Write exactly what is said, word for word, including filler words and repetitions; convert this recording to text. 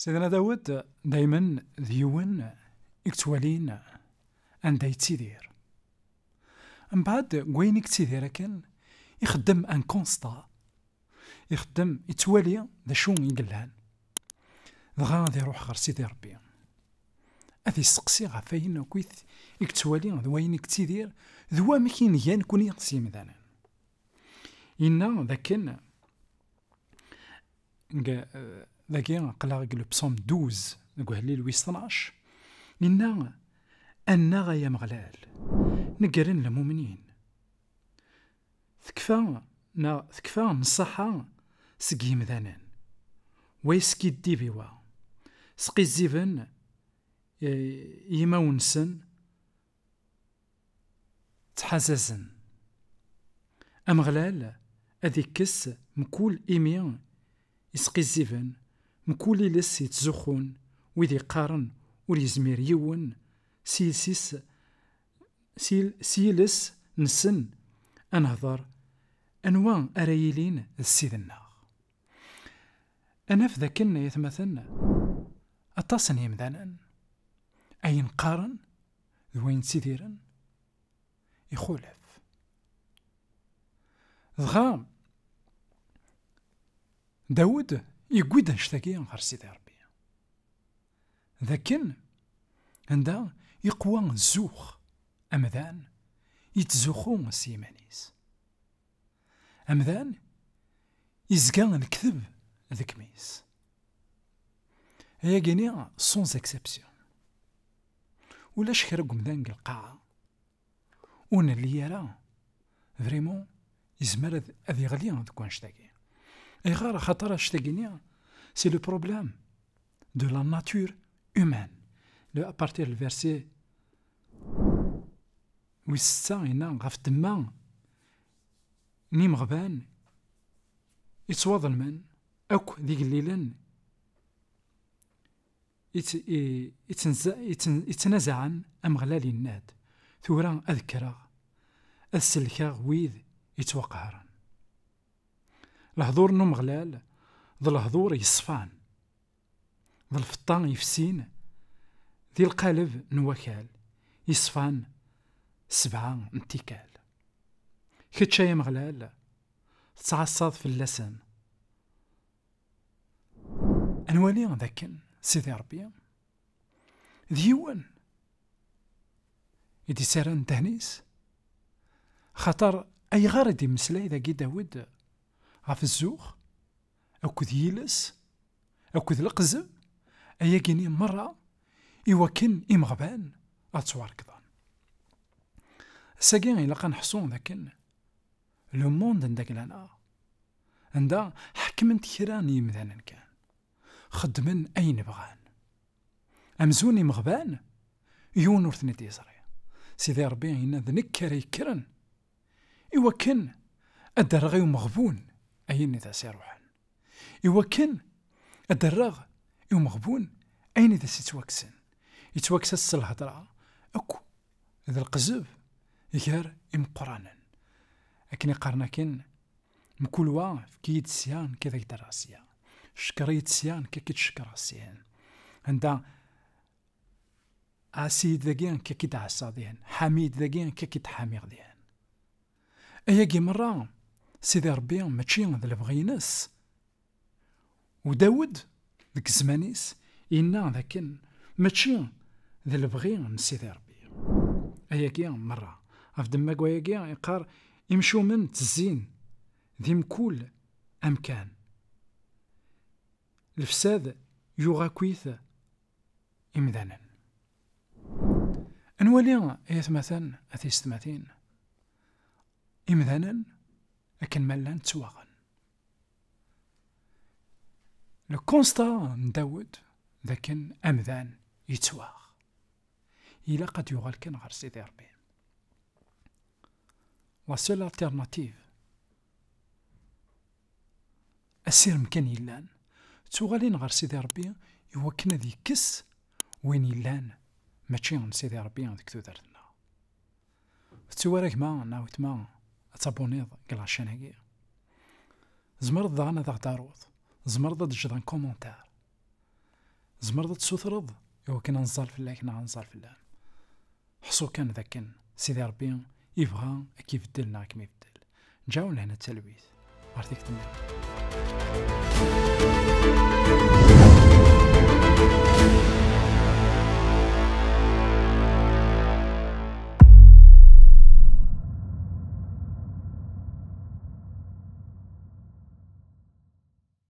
Sidna Dawed daymen d yiwen i yettwalin anda yettidir. Mbeɛd, deg wayen i yettidir akken, ixeddem un constat, ixeddem, yettwali d acu i yellan. Dɣa ad iruḥ ɣer Sidi Ṛebbi, ad isteqsi ɣef wayen akk i t-, i yettwali d wayen i yettidir, d wamek i nga nekni s yimdanen. Yenna dakken, deg, dagi aql-aɣ deg le psaume douze, deg uhellil wis tnac, yenna: "Annaɣ ay Ameɣlal, neggren lmumnin. Tekfa, neɣ tekfa nnṣaḥa seg yimdanen. Wa yeskiddib i wa. Sqizziben, eh, yimawen-nsen, ttḥazazen. Ameɣlal ad ikkes mkul imi isqizziben, mkul iles yettzuxxun, wid yeqqaren ur yezmir yiwen s yiles-is, s yil-, s yiles-nsen ad nehder, anwa ara yilin d Ssid-nneɣ." Ad naf dakken, ay atmaten, aṭas n yimdanen, ayen qqaren d wayen ttidiren, ixulef. Dɣa, Dawed yewwi-d annect-agi ɣer Sidi Ṛebbi. Dakken anda iqwa zzux, amdan yettzuxxu s yiman-is. Amdan yezga lekdeb deg imi-s. Ayagi-ni, sans exception. Ulac kra n umdan deg lqaɛa ur nelli ara, vraiment, yezmer ad, ad yeɣli deg wannect-agi. Ayɣer? Axaṭer annect-agi-ni, c'est le problème de la nature humaine. Le, à partir du verset wis setta, yenna ɣef ddemma n imeɣban yettwaḍelmen akk d igellilen yett-, i-, ittenza-, itten-, ittnazaɛen. Ameɣlal yenna-d: "Tura ad kkreɣ, ad sellkeɣ wid yettwaqehren." Lehdur n Umeɣlal d lehdur yeṣfan, d lfeṭṭa yefsin di lqaleb n wakal yeṣfan sebɛa n tikkal. Kečč, ay Ameɣlal, tettɛassaḍ fell-asen. Ad nwali dakken Sidi Ṛebbi d yiwen i d-issaran ddehn-is. Xaṭer ayɣer i d-imeslay dagi Dawed ɣef zzux akked yiles akked leqzeb, ayagi-ni merra iwakken imeɣban ad ttwarkḍen. Ass-agi ilaq ad neḥṣu dakken le monde anda glan-aɣ, anda ḥekmen-t kra n yimdanen kan, xeddmen ayen bɣan. Amzun imeɣban, yiwen ur ten-id-yeẓri. Sidi Ṛebbi yenna: "D nekk ara yekkren, iwakken ad d-rreɣ i umeɣbun ayen i d as-iruḥen, iwakken ad d-rreɣ i umeɣbun ayen i d as-ittwakksen." Yettwakkes-as s lhedra akk d leqzeb gar imeqqranen. Akken i qqaren akken, mkul wa, efk-iyi-d sya, nekk ad ak-d-rreɣ sya. Cekker-iyi-d sya, nekk ad k-id-cekkreɣ syin. Anda, ɛass-iyi-d dagi, nekk ad k-id-ɛassaɣ dihin. Ḥami-yi-d dagi, nekk ad k-id-ḥamiɣ dihin. Ayagi merra, Sidi Ṛebbi mačči d lebɣi-ines. U Dawed, deg zzman-is, yenna dakken mačči d lebɣi n Sidi Ṛebbi. Ayagi merra, ɣef ddemma n wayagi, yeqqar: "Imcumen ttezzin di mkul amkan. Lefsad yuɣ akk-it imdanen." Ad nwali, ay atmaten, a tiyessetmatin, imdanen akken ma llan ttwaɣen. Le constat n Dawed d akken amdan yettwaɣ. Ilaq ad yuɣal kan ɣer Sidi Ṛebbi. La seule alternative, asirem kan yellan, ttuɣalin ɣer Sidi Ṛebbi iwakken ad yekkes wayen yellan mačči n Sidi Ṛebbi deg tudert-nneɣ. Tettu ara gma neɣ wetma ad tabuniḍ deg la chaîne-agi. Tzemreḍ daɣen ad aɣ-d-taruḍ. Tzemreḍ ad d-teǧǧeḍ un commentaire. Tzemreḍ ad tessutreḍ i wakken ad nẓal fell-ak neɣ ad nẓal fell-am. Ḥṣu kan d akken Sidi Ṛebbi yebɣa ad k-ibeddel neɣ ad kem-ibeddel. Ǧǧaw lehna d talwit. Ɣer tikkelt-nniḍen.